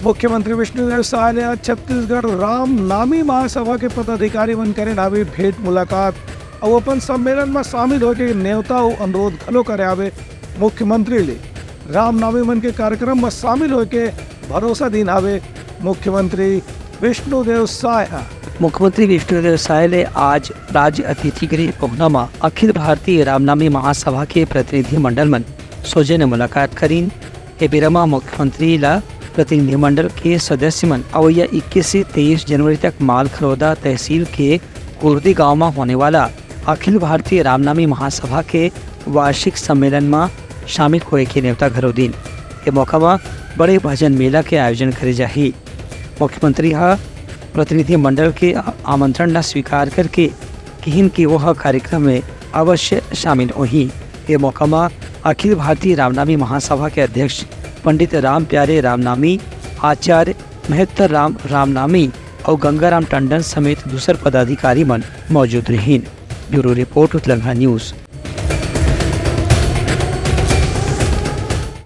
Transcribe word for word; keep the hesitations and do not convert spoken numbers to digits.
मुख्यमंत्री विष्णुदेव साय ने आज छत्तीसगढ़ रामनामी महासभा के पदाधिकारी मन करेन हावे भेंट मुलाकात अउ अपन सम्मेलन म शामिल होए के नेवता अउ अनुरोध घलो करे हावे। मुख्यमंत्री ले रामनामी मन के कार्यक्रम म शामिल होए के भरोसा दीन हावे मुख्यमंत्री विष्णुदेव साय ह। मुख्यमंत्री विष्णुदेव साय ले आज राज्य अतिथि गृह पहुना म अखिल भारतीय रामनामी महासभा के प्रतिनिधि मंडल मन सौजन्य मुलाकात करीन। ए बेरा म मुख्यमंत्री ल प्रतिनिधिमंडल के सदस्य मन अवइया इक्कीस से तेईस जनवरी तक मालखरौदा तहसील के कुर्दी गांव म होने वाला अखिल भारतीय रामनामी महासभा के वार्षिक सम्मेलन म शामिल होए के नेवता घलो दीन। ए मौका म बड़े भजन मेला के आयोजन करे जाही। मुख्यमंत्री ह प्रतिनिधिमंडल के आमंत्रण ल स्वीकार करके किहिन कि वह कार्यक्रम में अवश्य शामिल होही। ये मौका म अखिल भारतीय रामनामी महासभा के अध्यक्ष पंडित राम प्यारे रामनामी, आचार्य महत्तर राम रामनामी अउ गंगाराम टंडन समेत दूसर पदाधिकारी मन मौजूद रहिन। ब्यूरो रिपोर्ट, उतलंघा न्यूज।